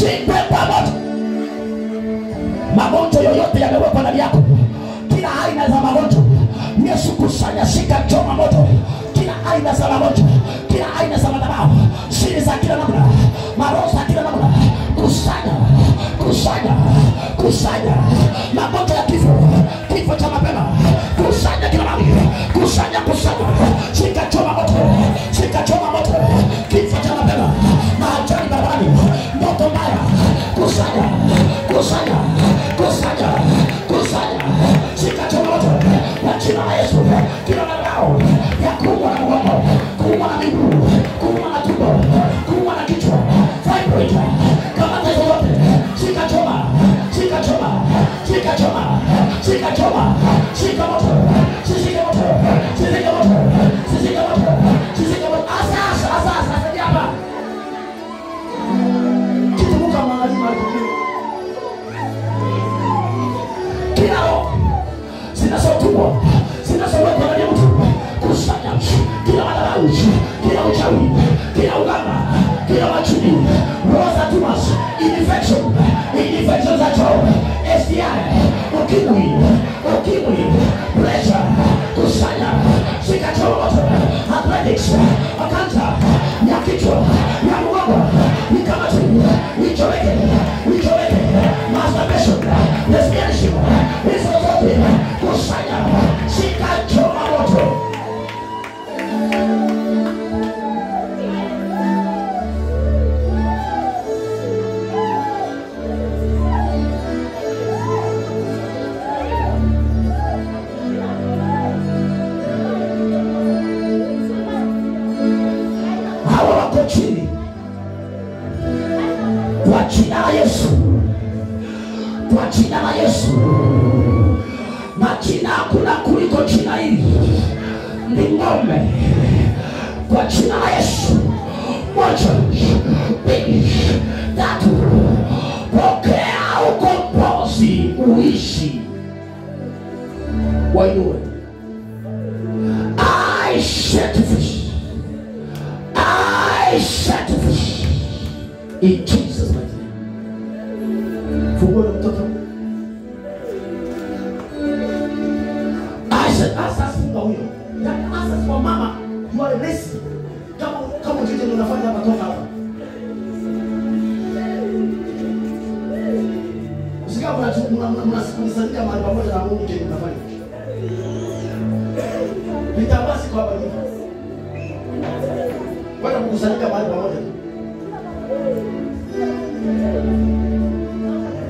Shikwe kwa moto. Magonjwa yoyote yamewekwa ndani yako, kila aina za magonjwa, Yesu kusanya, shika, choma moto. Kila aina za magonjwa, kila aina za madhabahu, siri za kila namna, maroho za kila namna, kusanya, kusanya, kusanya. Magonjwa ya kifo, kifo cha mapema, kusanya kila mahali, kusanya, kusanya, shika, choma moto, shika, choma moto. Kifo cha mapema, maajali barabarani, moto mbaya, kusanya, kusanya, kusanya, kusanya, shika, choma moto kwa jina la Yesu. Kila madhabahu ya kuumwa na mgongo, kuumwa na miguu, kuumwa na tumbo, kuumwa na kichwa, fibroid, kamata hizo zote, shika, choma, shika, choma, shika, choma, shika, choma, shika moto, shika moto, shika moto, shika moto, shika moto. Asa, asa, asa, asa, hapa. Kitu Mungu amwangalie mahali kwingine. Kila roho zinazotumwa, zinazowekwa ndani ya mtu, kusanya kila madhabahu, kila uchawi, kila uganga, kila machuni, roho za tumors, infection, infection za choo, STI, ukimwi, ukimwi, pressure, kusanya, shika, choma moto, athletics, kansa ya kichwa, ya mgongo, ikamate, ichomeke, ichomeke, masturbation, lesbianism, hizo zote kusanya, shika, choma moto. Hawa wako chini kwa jina la Yesu, kwa jina la Yesu. Majina hakuna kuliko jina hili, ni ngome. Kwa jina la Yesu, 1, 2, 3, pokea ukombozi, uishi. Wainue. I set free. I set free. In Jesus' mighty name. Fungua mtoto. Asa funga huyo. Yaani asa kwa mama, you are lazy. Kama kama ujije ndio unafanya hapa, toka hapa. Usikawa mnasikilizania mahali pamoja na Mungu kenye mnafanya. Vitambaa siko hapa hivi. Kwenda kukusanyika mahali pamoja.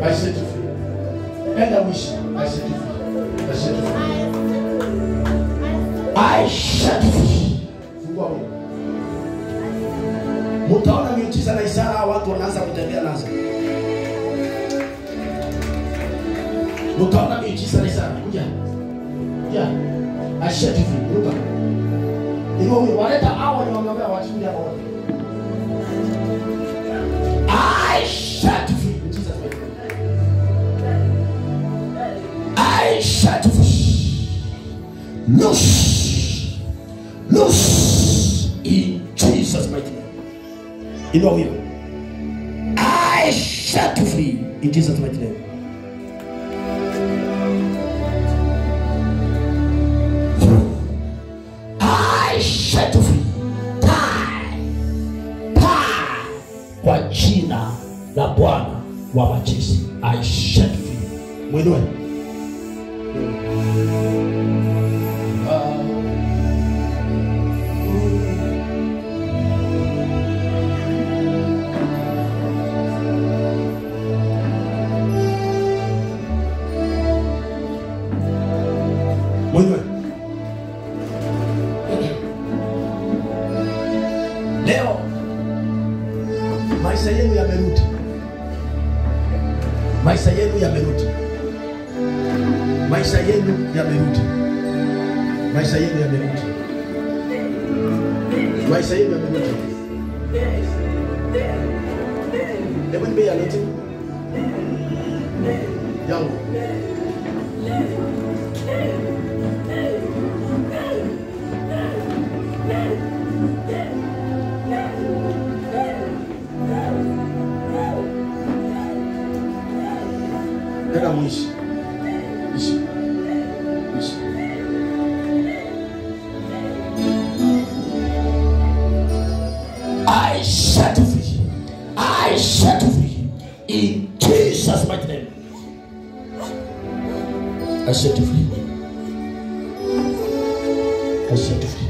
I set you free. Enda mwisho. I set you free. I set you free. I set you free. Fungua huyo. Mtaona miujiza na ishara, watu wanaanza kutembea nazo. Mtaona miujiza na ishara. Kuja. Kuja. I set you free. Ruka. Inua huyo. Waleta hawa ni wameombea wachungi hapa wote. I set you free. In Jesus' name. I set you free. Loose. Loose. In Jesus' mighty name. Inua huyo. I set you free. In Jesus' mighty name. I set you free. Die. Die. Kwa jina la Bwana wa majeshi. I set you free. Mwinue. Mwinue. Leo maisha yenu yamerudi. Maisha yenu yamerudi. Maisha yenu yamerudi. Maisha yenu yamerudi. Maisha yenu yamerudi. Hebu nipe ya leti yangu. Nenda muishi. Ishi. Ishi. I set you free. I set you free. In Jesus' mighty name. I set you free. I set you free.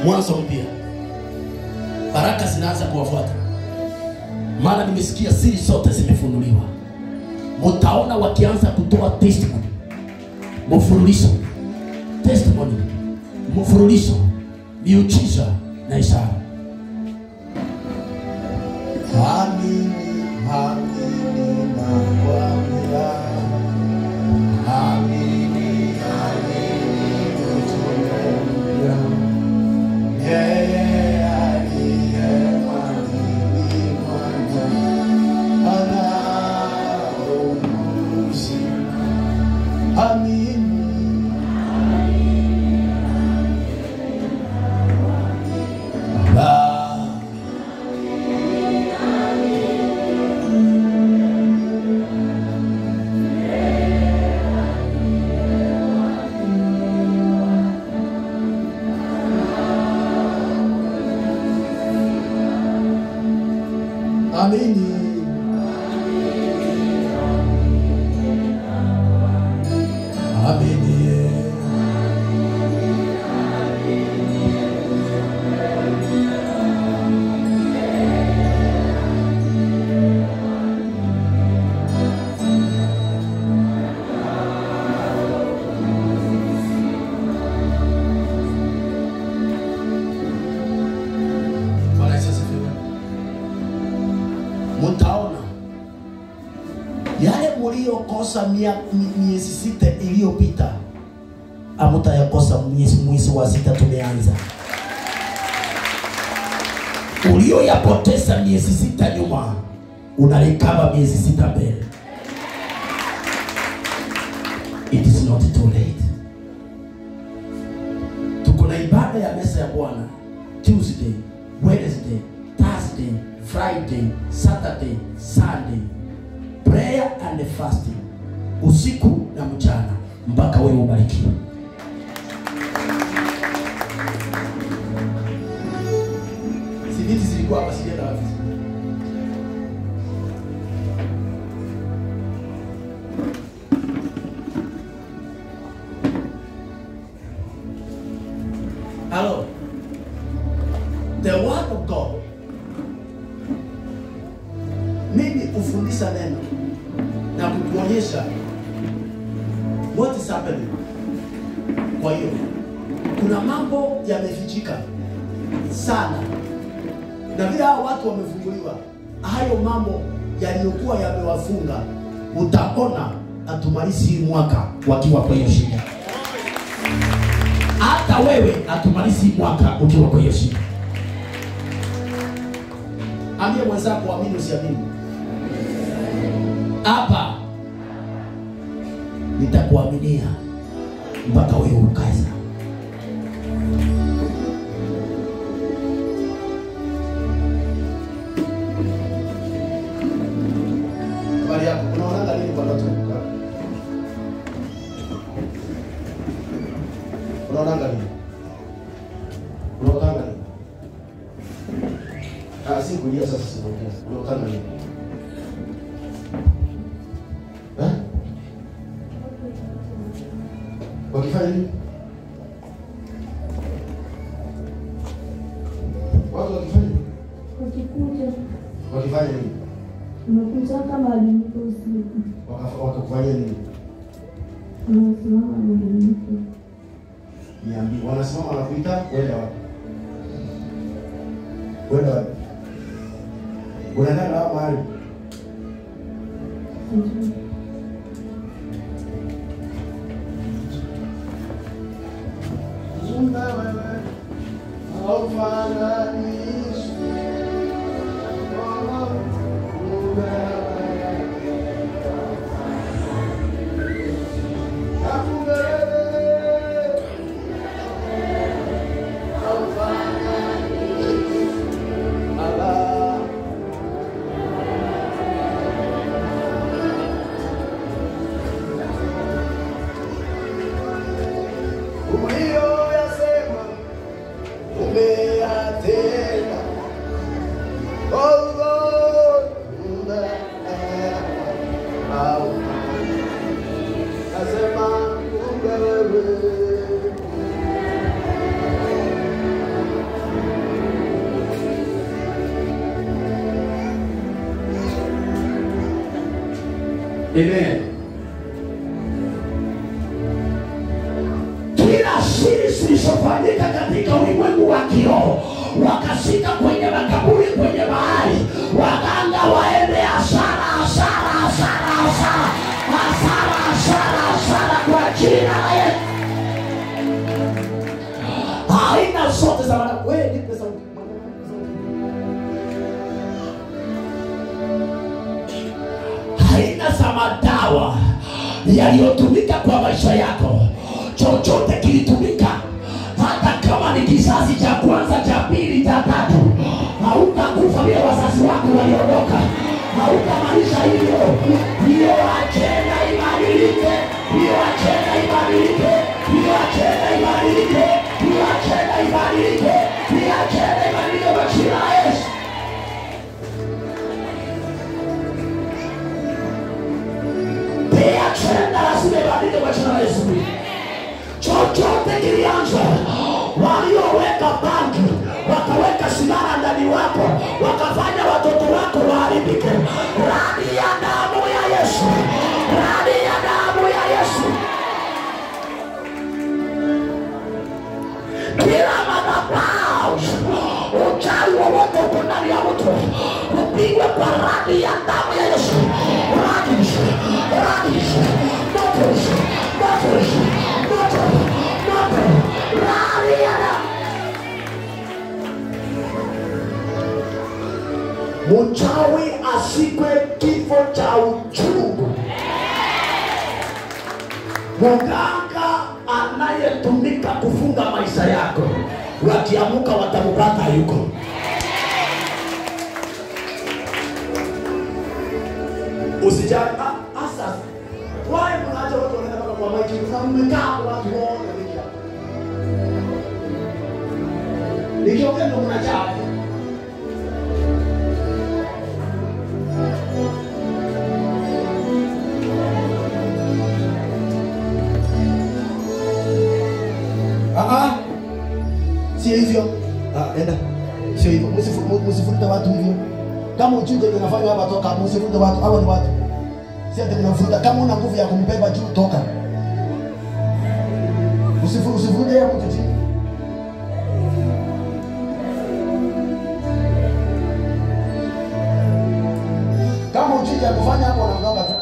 Mwanzo mpya. Baraka zinaanza kuwafuata. Maana nimesikia siri zote zimefunuliwa. Mtaona wakianza kutoa testimony. Mfululizo. Testimony. Mfululizo. Miujiza na ishara. Amini, amini nakwambia. Amini, amini utulia. Yeye aliye mwamini Bwana anao uzima. Amini. Amini. Amini. Bwana Yesu asifiwe. Mtaona yale mliokosa miezi 6 iliyopita, hamtayakosa mwezi wa 6 tumeanza. Ulioyapoteza miezi 6 nyuma, unalikaba miezi 6 mbele. It is not too late. Tuko na ibada ya meza ya Bwana Tuesday, Wednesday, Thursday, Friday, Saturday, Sunday. Prayer and fasting. Usiku na mchana mpaka wewe ubarikiwe. Si viti zilikuwa hapa, sijaenda wapi? Hello. The word of God. Mimi hufundisha neno na kukuonyesha what is happening. Kwa hiyo kuna mambo yamefichika sana, na vile hao watu wamefunguliwa, hayo mambo yaliyokuwa yamewafunga, utaona hatumalizi mwaka wakiwa kwa hiyo shida. Hata wewe hatumalizi mwaka ukiwa kwa hiyo shida. Ambia mwenzako, amini usiamini, hapa nitakuaminia mpaka wewe ukae sawa. Habari yako, unaona nini kwa ndoto? Unaona nini? Unaona nini? Ah, si kulia sasa, sinaongea. Unaona nini? Eh? Wakifanya nini? Watu wakifanya nini? Wakikuja. Wakifanya nini? Wamekuja kama walimko usiku. Wakakufanyia nini? Wanasimama wananiita. Niambie, wanasimama wanakuita, wewe wapi? Wewe wapi? Unaenda na mahali? Sijui. Zumba wewe, haufananishwi. Amen. Kila siri zilizofanyika katika ulimwengu wa kiroho, wakasika kwenye makaburi, kwenye bahari, waganga waende hasara, hasara, hasara, hasara, hasara, hasara, hasara kwa jina la Yesu. Aina zote za madawa. Wewe nipe sauti. Aina za madawa yaliyotumika kwa maisha yako, chochote kilitumika, hata kama ni kizazi cha kwanza, cha pili, cha tatu, hautakufa bila wazazi wako waliondoka. Hautamalisha hiyo. Hiyo agenda ibadilike, hiyo agenda ibadilike, hiyo agenda ibadilike, hiyo agenda ibadilike, hiyo agenda ibadilike kwa jina la Yesu. Hiyo agenda lazima ibadilike kwa jina la Yesu. Chochote kilianza, walioweka bangi, wakaweka sigara ndani wako, wakafanya watoto wako waharibike. Radi ya damu ya Yesu, radi ya damu ya Yesu. Kila madhabahu, uchawi wowote uko ndani ya mtu, upigwe kwa radi ya damu ya Yesu. Radi, radi, moto, moto, moto, moto, radi ya damu. Mchawi asikwe kifo cha uchungu. Mganga anayetumika kufunga maisha yako, wakiamuka watamupata yuko. Usijali asa. Why mnaacha watu wanaenda mpaka kwa maiki? Na mmekaa watu wote wiki hapa. Nikiongea ndo mnajaa. Sio hivyo. Enda. Sio hivyo. Msifurute watu hivyo. Kama ujui ndio unafanya hapa, toka. Msifurute watu. Hawa ni watu. Si ati mnafuruta. Kama una nguvu ya kumbeba juu, toka. Usifurute yeye mtu chini. Kama ujui ya kufanya hapo, unaondoka tu.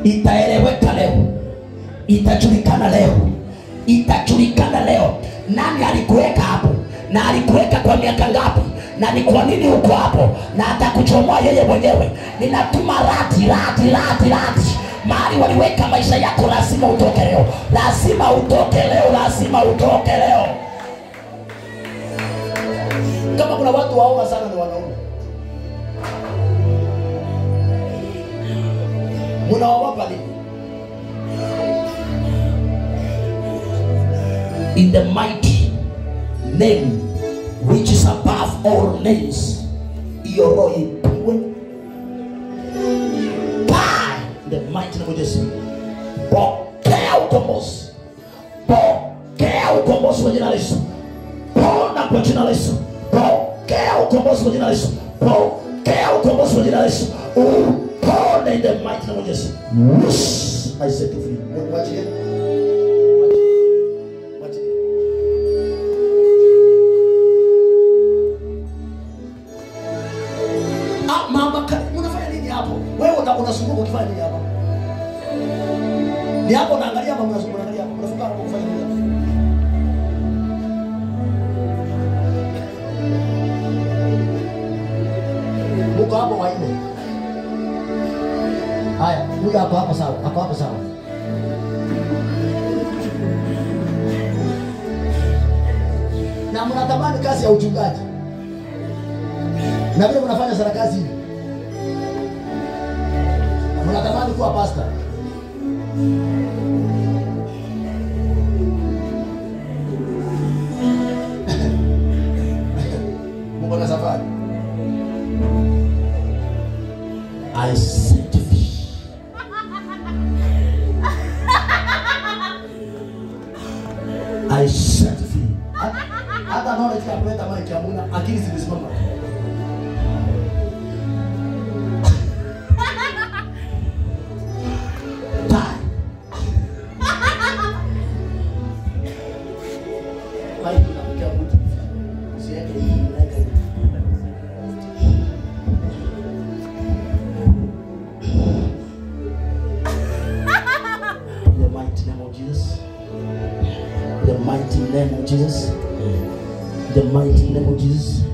Itaeleweka leo, itajulikana leo, itajulikana leo nani alikuweka hapo, na alikuweka kwa miaka ngapi, na ni kwa nini uko hapo, na atakuchomoa yeye mwenyewe. Ninatuma rati, rati, rati, rati mahali waliweka maisha yako. Lazima utoke leo, lazima utoke leo, lazima utoke leo. Kama kuna watu waoga sana ni wanaume. Mnaogopa nini? In the mighty name which is above all names, hiyo roho ipigwe by the mighty name of Jesus. Pokea ukombozi, pokea ukombozi kwa jina la Yesu. Pona kwa jina la Yesu. Pokea ukombozi kwa jina la Yesu. Pokea ukombozi kwa jina la Yesu. Upone in the mighty name of Jesus. Loose, I set you free. Mwachilie. Mwachilie. Mama, mnafanya nini hapo? Wewe unasumbuka ukifanya nini hapa? Ni hapo unaangalia ama unaangalia hapo? Unafunga hapo kufanya nini hapo? Muko hapo waine. Haya, huyu hapo hapo sawa, hapo hapo sawa. Na mnatamani kazi ya uchungaji. Na vile mnafanya sana kazi hivi. Mnatamani kuwa pastor. Mungu na safari. I set you free. I set you free. Hata knowledge ya kuleta mic hamuna, akili zimesimama. Jesus. The mighty name of Jesus.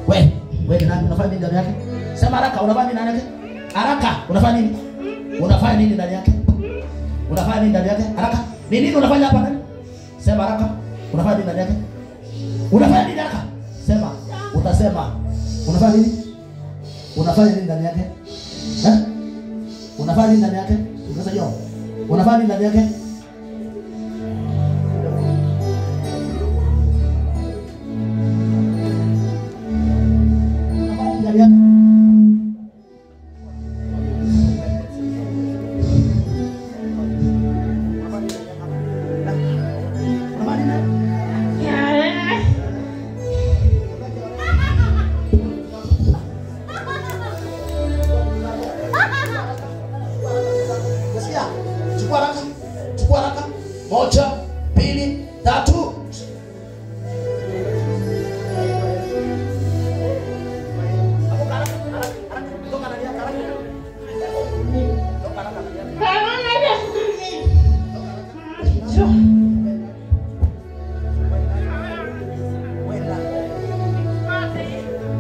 We, nani unafanya nini ndani yake? Sema haraka, unafanya nini ndani yake? Haraka, unafanya nini? Unafanya nini ndani yake? Unafanya nini ndani yake? Haraka. Ni nini unafanya hapa ndani? Sema haraka. Unafanya nini ndani yake? Unafanya nini haraka? Sema, utasema. Unafanya nini? Unafanya nini ndani yake? Eh? Unafanya nini ndani yake? Unaweza hiyo. Unafanya nini ndani yake?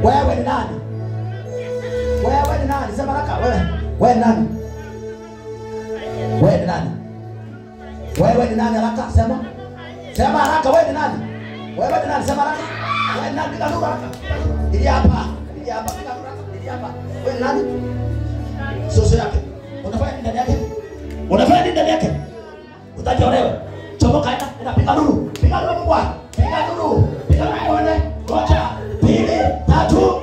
Wewe ni nani? Wewe ni nani? Sema haraka wewe. Wewe ni nani? Wewe ni nani? Wewe ni nani haraka? Sema. Sema haraka wewe ni nani? Wewe ni nani? Sema haraka. Wewe ni nani? Piga lugha haraka. Ili hapa. Ili hapa. Piga lugha haraka. Ili hapa. Wewe ni nani? Soso yake. Unafanya nini ndani yake? Unafanya nini ndani yake? Utajolewa. Chomoka enda, enda piga lugha. Piga lugha mbwa. Piga lugha. Piga lugha mwone. Moja, pili, tatu.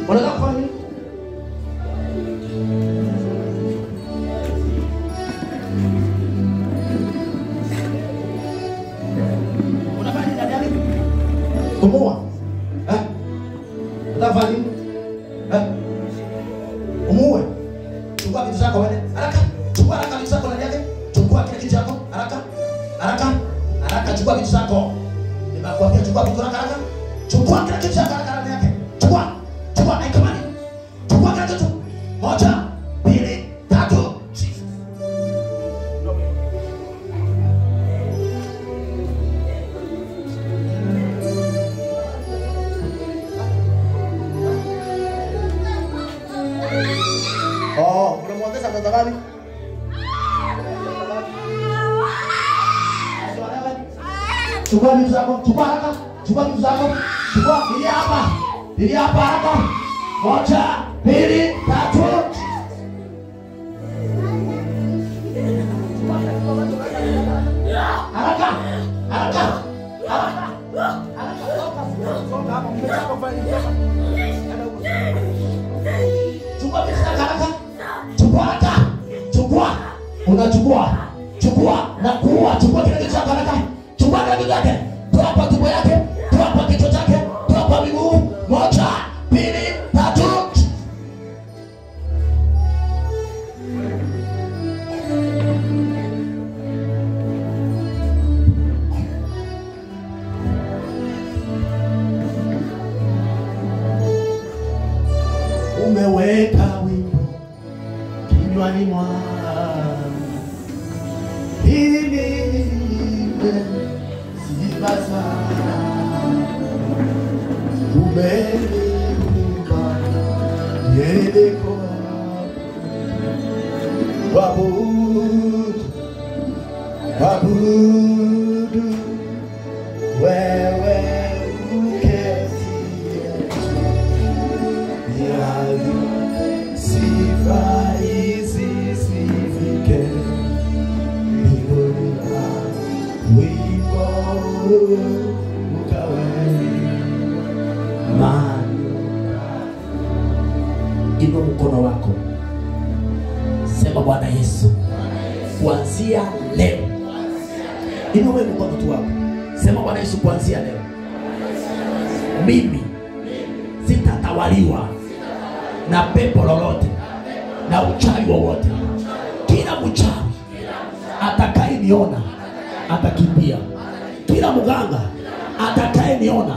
Unataka kufanya nini? Unafanya nini ndani yake? Kumua. Eh? Unataka kufanya nini? Eh? Umuue. Chukua vitu zako wewe. Haraka. Chukua haraka vitu zako ndani yake. Chukua kile kitu chako. Haraka. Haraka. Haraka chukua vitu zako. Nimekuambia chukua vitu haraka haraka. Chukua kile kitu chako haraka ndani yake. Chukua. Chukua na ikamani. Chukua kile kitu. Moja, pili, tatu. Jesus. Oh, unamwongeza mtoto gani? Chukua vitu zako, chukua haraka, chukua vitu zako, chukua ili hapa. Ili hapa haraka. Moja, pili, tatu. Haraka, haraka, haraka. Haraka, toka hapo, chukua vitu zako haraka. Chukua haraka. Chukua. Unachukua. Chukua na kuua. Chukua kile kitu chako haraka. Chukua kile kitu chake. Toa kwa tumbo yake, toa kwa kichwa chake, toa kwa miguu. Moja, pili, tatu. Umeweka wimbo kinywani mwangu ili niimbe sifa zako. Umeniumba niende kuabudu, kuabudu wewe uketie juu. Sifa hizi zifike mbinguni, wimbo ukawe. Inua mkono wako. Sema Bwana Yesu, kuanzia leo. Inua mkono tu wako. Sema Bwana Yesu, kuanzia leo mimi sitatawaliwa na pepo lolote na uchawi wowote. Kila mchawi atakayeniona atakimbia. Kila mganga atakayeniona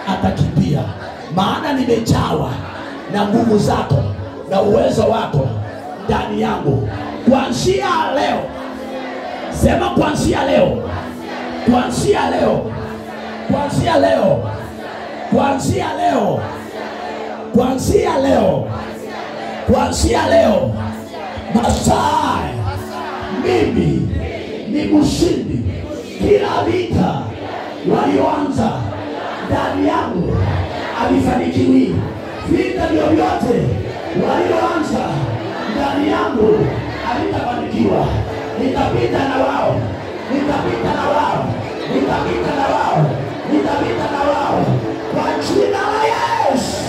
atakimbia. Maana nimejawa na nguvu zako na uwezo wako ndani yangu. Kuanzia leo. Sema kuanzia leo. Kuanzia leo. Kuanzia leo. Kuanzia leo. Kuanzia leo. Kuanzia leo. Masai, mimi ni mshindi. Kila vita walioanza ndani yangu havifanikiwi. Vita vyovyote walioanza ndani yangu havitafanikiwa. Nitapita na wao. Nitapita na wao. Nitapita na wao. Nitapita na wao. Kwa jina la Yesu.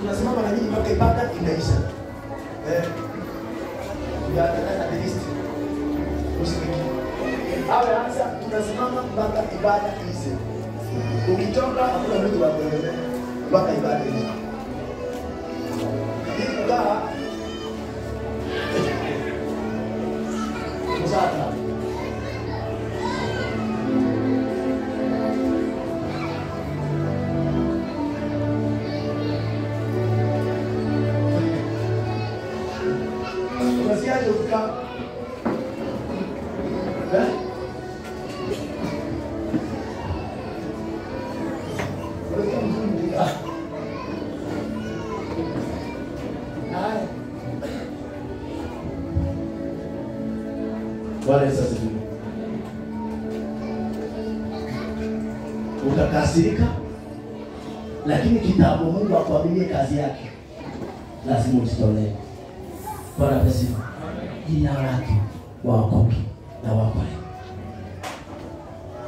Tunasimama na nyinyi mpaka ibada inaisha. Awe anza, tunasimama mpaka ibada iishe. Ukitoka hakuna mtu wa kuendelea mpaka ibada iishe. Hii kukaa msata. Unasikiaje ukikaa? Bwana Yesu asifiwe. Utakasirika, lakini kitabu Mungu akuaminie kazi yake lazima ujitolee. Bwana asifiwe. Ili watu waokoke na waokolewe.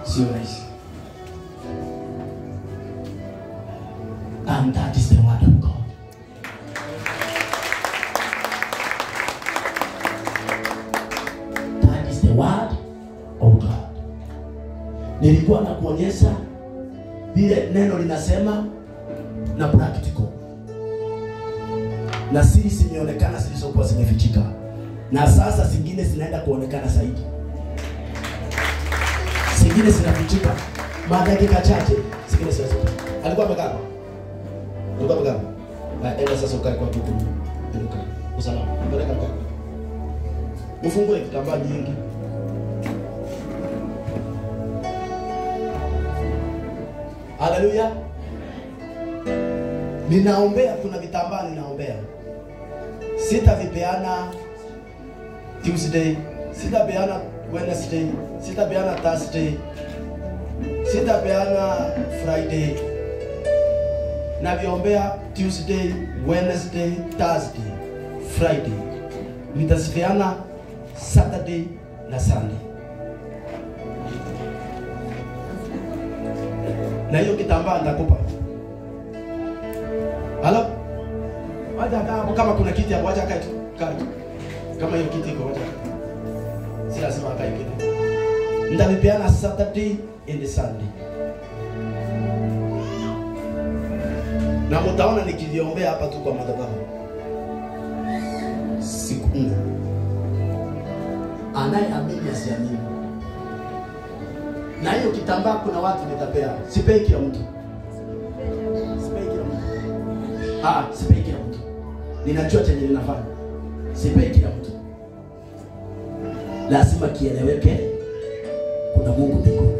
Sio rahisi. And that is the word of God. That is the word of God. Nilikuwa na kuonyesha vile neno linasema na practical. Na siri zimeonekana zilizokuwa zimefichika. Na sasa zingine zinaenda kuonekana zaidi. Zingine zinafichika madakika chache, zingine zinafichika. Alikuwa amekaa. Alikuwa amekaa. Enda sasa ukae kwa huko. Enda ukae. Usalama. Peleka ukae. Ufungue kitambaa nyingi. Haleluya. Ninaombea, kuna vitambaa ninaombea. Sitavipeana Tuesday, sitapeana Wednesday, sitapeana Thursday, sitapeana Friday. Naviombea Tuesday, Wednesday, Thursday, Friday. Nitazipeana Saturday na Sunday. Na hiyo kitambaa nitakupa. Halo? Wacha kaa hapo, kama kuna kiti hapo wacha kae tu. Kae tu. Kama hiyo kiti iko wacha kae. Si lazima akae kiti. Nitavipeana Saturday and Sunday. Na mtaona nikiviombea hapa tu kwa madhabahu. Siku 4. Anayeamini asiamini. Na hiyo kitambaa kuna watu nitapea. Sipei kila mtu. Sipei kila mtu. Sipei kila mtu. Ninajua chenye ninafanya. Sipei kila mtu. Lazima kieleweke kuna Mungu mbinguni.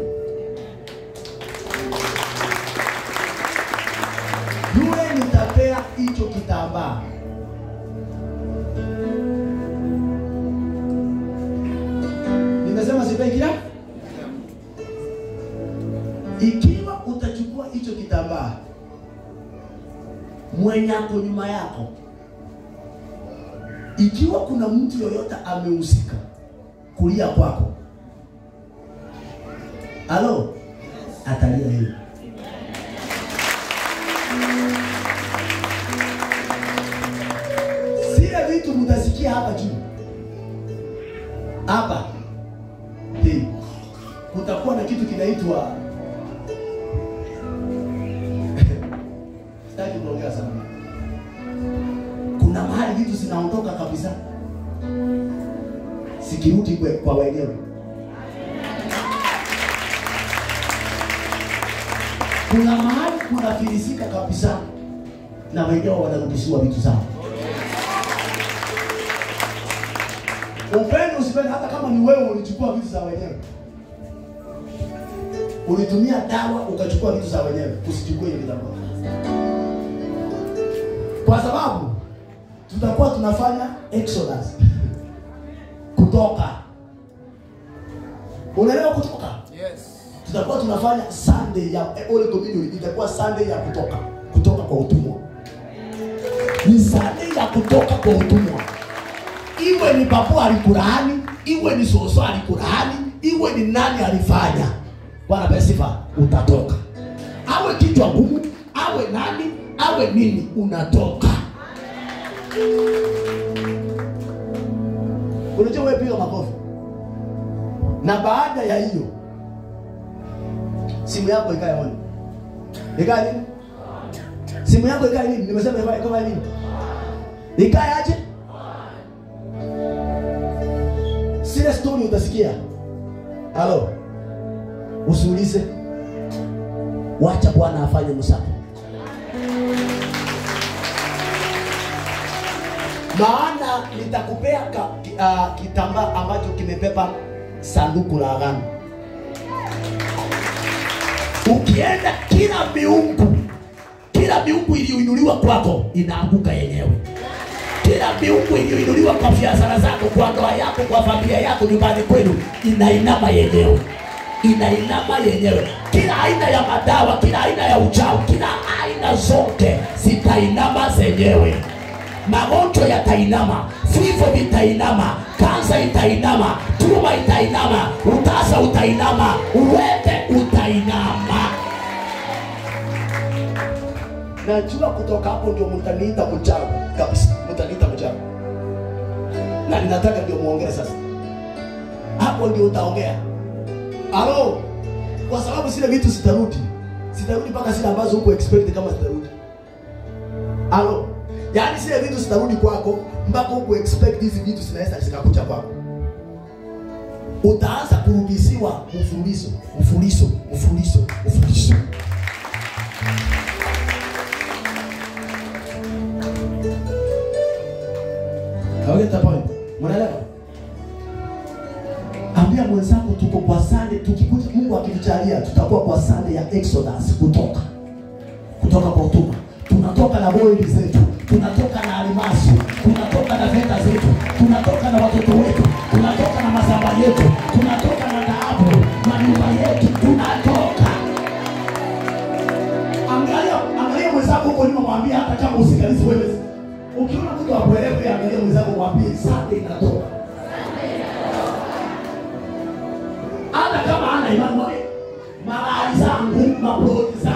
Yule nitapea kitambaa, nimesema sipei kila. Ikiwa utachukua hicho kitambaa, mwenye ako nyuma yako, ikiwa kuna mtu yoyote amehusika kulia kwako, halo, atalia yeye. Sile vitu mtasikia hapa juu hapa, kutakuwa na kitu kinaitwa, sitaki kuongea sana. Kuna mahali vitu zinaondoka kabisa, sikirudi kwa wenyewe. Kuna mahali kuna filisika kabisa, na wenyewe wanarudishiwa vitu zao. Upende usipende, hata kama ni wewe ulichukua vitu za wenyewe, ulitumia dawa ukachukua vitu za wenyewe, usichukue hiyo kitambaa. Kwa sababu tutakuwa tunafanya exodus, kutoka. Unaelewa kutoka? Yes. Tutakuwa tunafanya Sunday ya Holy Communion, itakuwa Sunday ya kutoka, kutoka kwa utumwa. Ni Sunday ya kutoka kwa utumwa. Iwe ni babu alikulaani, iwe ni soso alikulaani, iwe ni nani alifanya, Bwana apewe sifa, utatoka. Awe kichwa ngumu, awe nani, awe nini, unatoka. Unajua wewe piga makofi. Na baada ya hiyo, simu yako ikae on. Ikae nini? Simu yako ikae nini? Nimesema ikae nini? Ikae aje? Sile story utasikia. Halo. Usiulize. Wacha Bwana afanye msako. Maana nitakupea kitambaa ambacho kimebeba sanduku la agano. Ukienda kila miungu iliyoinuliwa kwako inaanguka yenyewe. Kila miungu iliyoinuliwa kwa biashara zako, kwa ndoa yako, kwa familia yako, nyumbani kwenu, inainama yenyewe. Inainama yenyewe. Kila aina ya madawa, kila aina ya uchawi, kila aina zote zitainama zenyewe. Magonjwa yatainama, vifo vitainama, kansa itainama, tuma itainama, utasa utainama, uwete utainama. Najua kutoka hapo ndio mtaniita mchawi kabisa, mtaniita mchawi. Na ninataka ndio muongee sasa. Hapo ndio utaongea. Alo, kwa sababu sile vitu sitarudi. Sitarudi mpaka sile ambazo huko expect kama sitarudi. Alo, yaani sile vitu sitarudi kwako mpaka huko expect hizi vitu zinaweza zikakuja kwako. Utaanza kurudishiwa mfululizo, mfululizo, mfululizo, mfululizo. Get the point. Mnaelewa? Ambia mwenzako tuko kwa Sunday, tukikuja Mungu akitujalia tutakuwa kwa Sunday ya Exodus, kutoka. Kutoka kwa utumwa. Tunatoka na gold zetu, tunatoka na almasi, tunatoka na fedha zetu, tunatoka na watoto wetu, tunatoka na mazao yetu, tunatoka na dhahabu, na nyumba yetu, tunatoka. Angalia mwenzako huko nyuma, mwambie hata kama usikalizi wewe. Ukiona mtu akuelewe, angalia mwenzako mwambie Sunday inatoka. Hata kama hana imani, mwambie malali zangu, maploti zangu